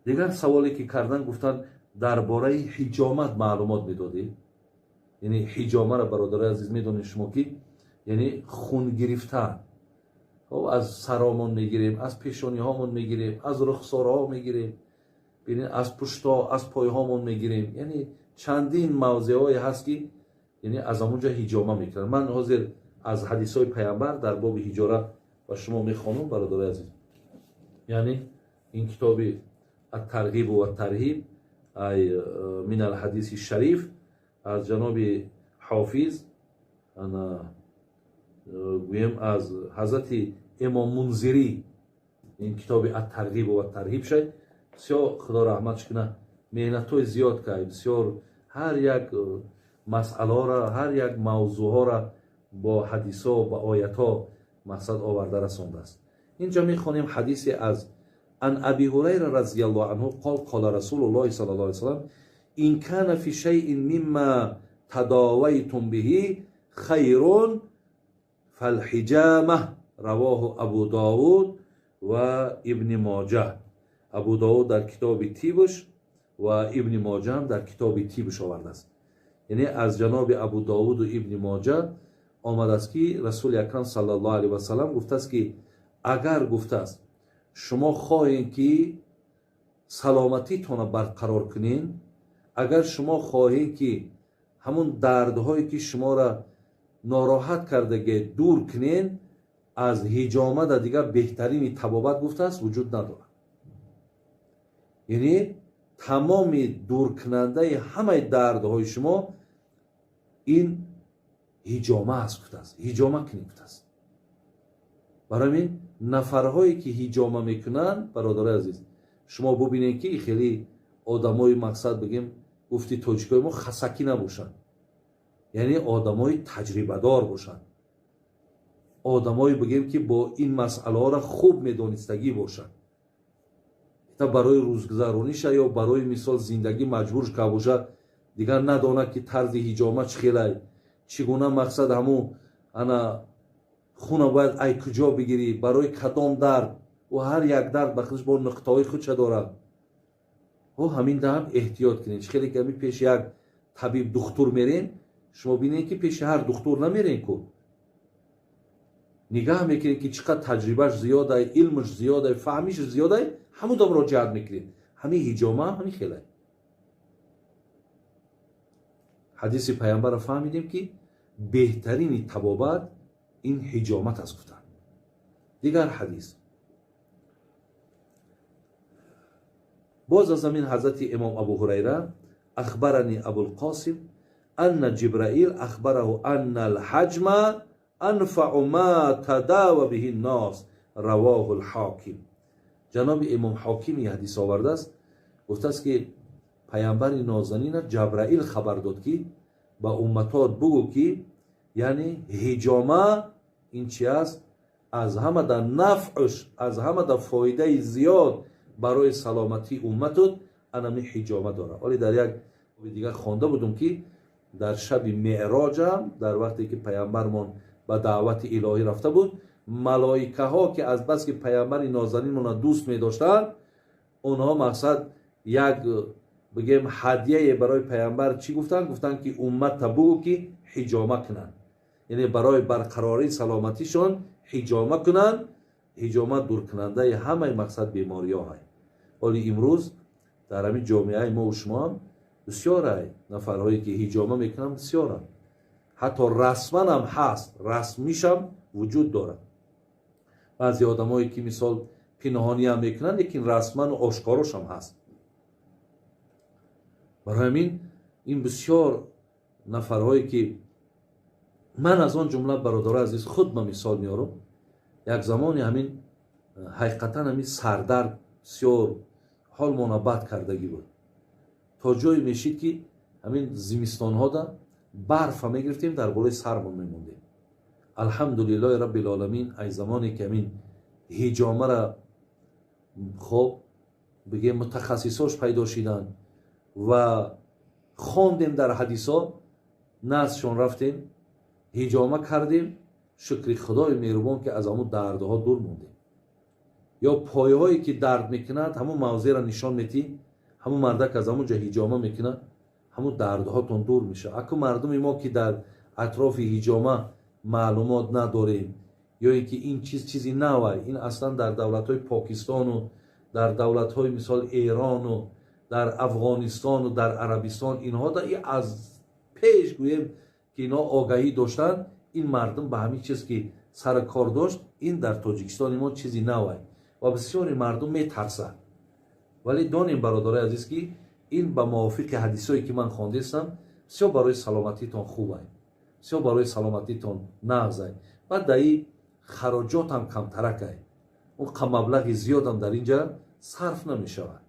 Дигар саволе ки кардан, гуфтанд, дар бораи ҳиҷомат маълумот медодед. Яъне ҳиҷомаро, бародарои азиз, медонед шумо ки, яъне хун гирифтан аз саромон мегирем, аз пешониҳомон мегирем, аз рухсораҳо мегирем, аз пуштҳо, аз пойҳомон мегирем. Яъне чандин мавзеъҳое ҳаст ки, яъне аз ҳамон ҷо ҳиҷома мекунанд. Ман ҳозир аз ҳадисҳои паямбар дар боби ҳиҷора ба шумо мехонам, бародарои азиз. Яъне ин китоби ат-Тарғибу ват-Тарҳиб ай мин ал-ҳадиси шариф аз ҷаноби ҳофиз, ана гӯем, аз ҳазрати имом Мунзирӣ, ин китоби ат-Тарғибу ват-Тарҳиб шай. Бисёр, Худо раҳматш кунад, меҳнатҳои зиёд кард, бисёр ҳар як масъалаҳоро, ҳар як мавзӯъҳоро бо ҳадисҳо, ба оятҳо мақсад оварда расондааст. Инҷо мехонем ҳадисе аз ан Аби Ҳурайра разияллоҳу анҳу қол қола Расулуллоҳи саллаллоҳу алайҳи васаллам: ин кана фи шайъин мимма тадовайтум биҳи хайрун фалҳиҷама. Равоҳу Абу Довуд ва Ибни Моҷа. Абу Довуд дар китоби тибш ва Ибни Моҷа ҳам дар китоби тибш овардааст. Яъне аз ҷаноби Абу Довуду Ибни Моҷа омадааст ки Расули Акрам саллаллоҳу алайҳи васаллам гуфтааст ки, агар, гуфтааст, шумо хоҳед ки саломатитонро барқарор кунед, агар шумо хоҳед ки ҳамун дардҳое ки шуморо нороҳат кардаге дур кунед, аз ҳиҷома да дигар беҳтарини табобат, гуфтааст, вуҷуд надорад. Яъне тамоми дуркунандаи ҳамаи дардҳои шумо ин ҳиҷома аст, гуфтааст, ҳиҷома кунед, гуфтааст. Барои ҳамин нафарҳое ки ҳиҷома мекунанд, бародарои азиз, шумо бубинед ки хеле одамои, мақсад бигем, гуфти тоҷикои мо, хасакӣ набошанд, яъне одамои таҷрибадор бошанд, одамое бигем ки бо ин масъалаҳоро хуб медонистагӣ бошанд. Та барои рӯзгузарониша ё барои мисол зиндагӣ маҷбур ка бошад, дигар надонад ки тарзи ҳиҷома чӣ хелай, чӣ гуна, мақсад, ҳамун ана хуна бояд ай куҷо бигирӣ, барои кадом дард. Ӯ ҳар як дард ба худаш бо нуқтаҳои худша дорад. Ҳо, ҳамин даҳам эҳтиёт кунед. Чӣ хеле ки ҳамин пеши як табиб, духтур мерем, шумо бинед ки пеши ҳар духтур намерем ку, нигаҳ мекунед ки чӣ қадр таҷрибаш зиёдай, илмаш зиёдай, фаҳмиш зиёдай, ҳамуда муроҷиат мекунед. Ҳамин ҳиҷома ҳам ҳамин хелай. Ҳадиси паямбарро фаҳмидем ки беҳтарини табобат ин ҳиҷомат аст, гуфтанд. Дигар ҳадис боз аз ҳамин ҳазрати имом Абу Ҳурайра: ахбарани Абулқосим анна Ҷибраил ахбараҳу анна алҳаҷма анфау ма тадава биҳи ннос. Равоҳу лҳоким. Ҷаноби имом Ҳокими ҳадис овардааст, гуфтааст ки паямбари нозанина Ҷабраил хабар дод ки ба умматот бугӯ ки, яъне ҳиҷома ин чи аст, аз ҳама да нафъш, аз ҳама да фоидаи зиёд барои саломатии умматут анами ҳиҷома дорад. Вале дар як дигар хонда будум ки дар шаби меъроҷам, дар вақте ки паямбармон ба даъвати илоҳӣ рафта буд, малоикаҳо ки аз бас ки паямбари нозанинмонро дӯст медоштанд, онҳо, мақсад, як бигем ҳадияе барои паямбар чӣ гуфтанд? Гуфтанд ки умматта бугӯ ки ҳиҷома кунанд, яъне барои барқарории саломатишон ҳиҷома кунанд. Ҳиҷома дуркунандаи ҳамаи, мақсад, бемориҳо. Ҳоли имрӯз дар ҳамин ҷомеаи мо шумо ҳам бисёрай нафарҳое ки ҳиҷома мекунанд, бисёранд. Ҳатто расман ҳам ҳаст, расмишам вуҷуд дорад. Баъзе одамое ки мисол пинҳониам мекунанд, лекин расману ошкорошам ҳаст. Барои ҳамин ин бисёр нафарҳое ки ман аз он ҷумла, бародарои азиз, худ ба мисол меорам, як замоне ҳамин ҳақиқатан ҳамин сардард бисёр ҳолмона бад кардагӣ буд, то ҷое мешид ки ҳамин зимистонҳода барфа мегирифтем, дар болои сармон мемондем. Алҳамдулиллоҳи раббил оламин, ай замоне ки ҳамин ҳиҷомара, хоб бигем, мутахассисош пайдо шиданд ва хондем дар ҳадисо, наздшон рафтем, ҳиҷома кардем, шукри Худои меҳрубон ки аз ҳамун дардҳо дур мондем. Ё пойҳое ки дард мекунад, ҳамун мавзеъро нишон метӣ, ҳамун мардак аз ҳамун ҷо ҳиҷома мекунад, ҳамун дардҳотон дур мешавад. Аку мардуми мо ки дар атрофи ҳиҷома маълумот надорем, ё ин ки ин чиз чизи навай, ин аслан дар давлатҳои Покистону дар давлатҳои, мисол, Эрону дар Афғонистону дар Арабистон, инҳо да аз пеш, гӯем, ки инҳо огаҳӣ доштанд. Ин мардум ба ҳамин чиз ки сари кор дошт, ин дар Тоҷикистони мо чизи навай ва бисёри мардум метарсад. Вале донем, бародарои азиз, ки ин ба мувофиқи ҳадисое ки ман хондестам, бисёр барои саломатитон хубай, бисёр барои саломатитон нағзай. Баъд даи хароҷотам камтаракай, он маблағи зиёдам дар ин ҷа сарф намешавад.